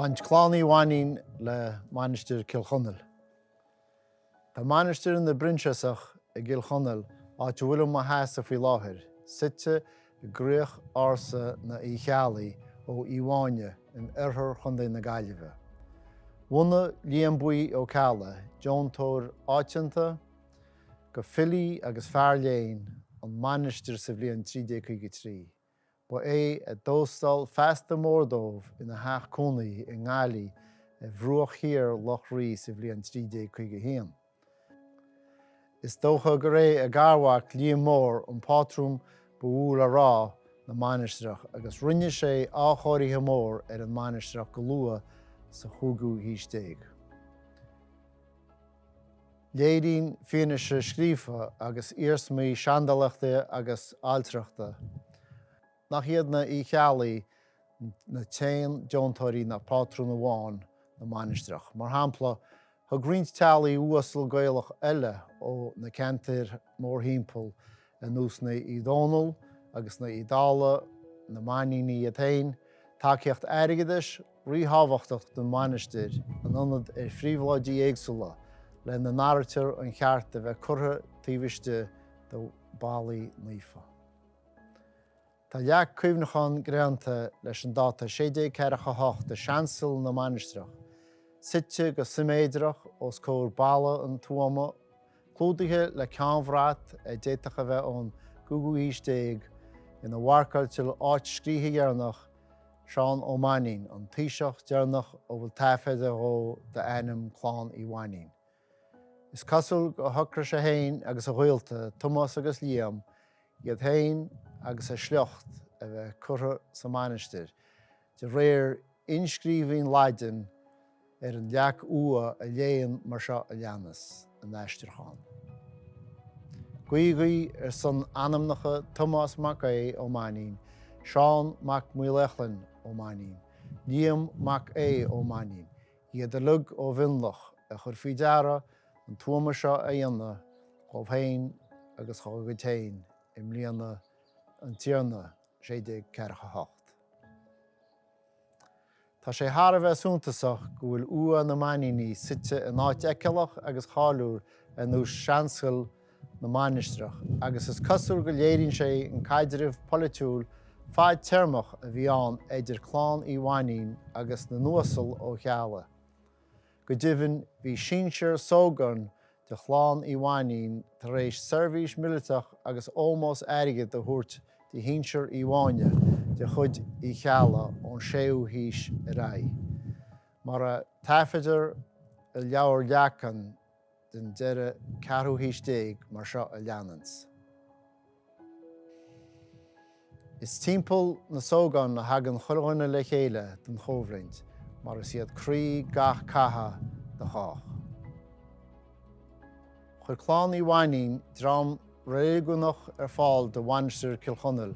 Baint Clann Uí Mhainnín le Mainistir Cill Chonaill. Tá Mainistir na bProinsiasach i gCill Chonaill, áit a bhfuilim mo sheasamh faoi láthair, suite i gcríoch ársa na Uí Cheallaigh ó Uí Mháine in oirthear Chontae na Gaillimhe. Bhunaigh Liam Buí Ó Ceallaigh, deontóir áiteanta go filí agus fear léinn, an mainistir sa bhliain 1353. Ba é a d'óstáil feasta mór dóibh ina theach cónaithe i nGaillimh ar bhruach thiar Loch Rí sa bhliain 1351. Is dócha gur é a garmhac Liam Mór an pátrún ba mhó le rá na mainistreach agus rinne sé athchóirithe mór ar an mainistreach go luath sa chúigiú haois déag. Léiríonn fianaise scríofa agus iarsmaí seandálaíochta agus ailtireachta nach iad na Uí Cheallaigh na t-aon deontóirí ná pátrún amháin na mainistreach. Mar shampla, thug roinnt teaghlaigh uasal Gaelach eile ó na ceantair mórthimpeall ar nós na Uí Dhónaill agus na Uí Dálaigh, na Mainnínigh iad féin, tacaíocht airgeadais ríthábhachtach don mhainistir in ionad ar phríobhláidí éagsúla, lena n-áirítear an cheart a bheith curtha taobh istigh de bhallaí naofa. Tá leac cuimhneacháin greanta leis an dáta 1648 i seanscoil na mainistreach, suite go siméadrach os comhair balla an tuama, clúdaithe le ceannbhrat a d'fhéadfadh a bheith ón gcúigiú haois déag, ina mharcáiltear áit scríche dheireanach Seán Ó Mainnín, an taoiseach deireanach a bhfuil taifead dhó d'ainm Clann Uí Mhainnín. Is cosúil gur shocraigh sé féin agus a ghaolta, Tomás agus Liam, iad féin agus a sliocht a bheith curtha sa mainistir, de réir inscríbhinn Laidin ar an leac uaighe a léann mar seo a leanas, in aistriúchán. Guígí ar son anamnacha Tomás Mac Aodha Ó Mainnín, Seán Mac Maoileachlainn Ó Mainnín, Liam Mac Aodha Ó Mainnín, iad uilig ó Mhionlach, a chuir faoi deara an tuama seo a dhéanamh dhóibh féin agus dhá gcuid féin i mbliana an Tiarna 1648. Tá sé thar a bheith suntasach go bhfuil uaigh na Mainníní suite in áit fheiceálach agus cháiliúil ar nós Seanscoil na Mainistreach agus is cosúil go léiríonn sé an caidreamh polaitiúil fadtéarmach a bhí ann idir clann Uí Mhainnín agus na n-uasal Ó Ceallaigh. Go deimhin, bhí sinsear Sógan de chlann Uí Mhainnín tar éis seirbhís mhíleata agus ómós airgid a thabhairt do shinsir Uí Mháine de chuid Uí Cheallaigh ón 6ú haois ar aghaidh, mar a taifeadtar i Leabhar Leacan den deireadh ceathrú haois déag mar seo a leananns. Is timpeall na Sógán a thagann chuile dhuine le chéile don choimhlint mar is iad croí gach catha do chách. Chuir Clann Uí Mhainnín dream reiligiúnach ar fáil do Mhainistir Cill Chonaill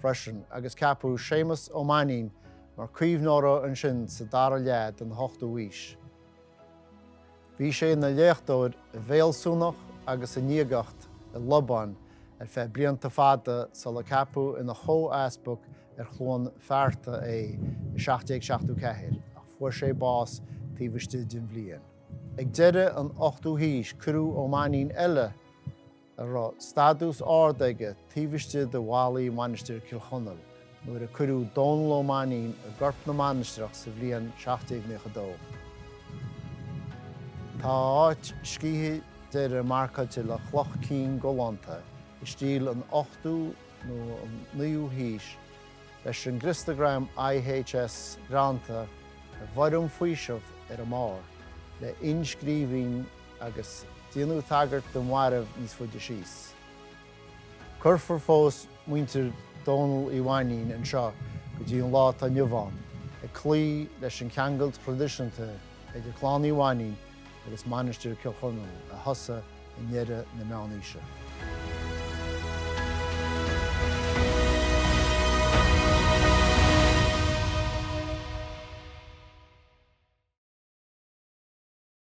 freisin agus ceapadh Séamus Ó Mainnín mar caomhnóra ansin sa dara leath den ochtú haois. Bhí sé ina léachtóir i bhfealsúnacht agus i ndiagacht i Lováin ar feadh blianta fada sular ceapadh ina chomh-easpag ar Chluain Fearta é i 1774, ach fuair sé bás taobh istigh den bhliain. Ag deireadh an ochtú haois cuireadh Ó Mainnín eile, a raibh stádús ard aige taobh istigh de bhallaí Mhainistir Cill Chonaill nuair a cuireadh Dónall Ó Mainnín i gcorp na mainistreach sa bhliain 1792. Tá a áit scíthe deiridh marcáilte le cloch cinn galánta i stíl an ochtú nó an naoú haois leis an gCriostagram IHS greanta i bhfoirm faoiseamh ar a mbarr le inscríbhinn agus déanadh tagairt don mhairbh níos faide síos. Cuirfear fós muintir Dónall Uí Mhainnín anseo go dtí an lá atá inniu ann, ag cloí leis an cheangailt thraidisiúnta idir Clann Uí Mhainnín agus Mainistir Cill Chonaill a thosaigh i ndeireadh na Meánaoise.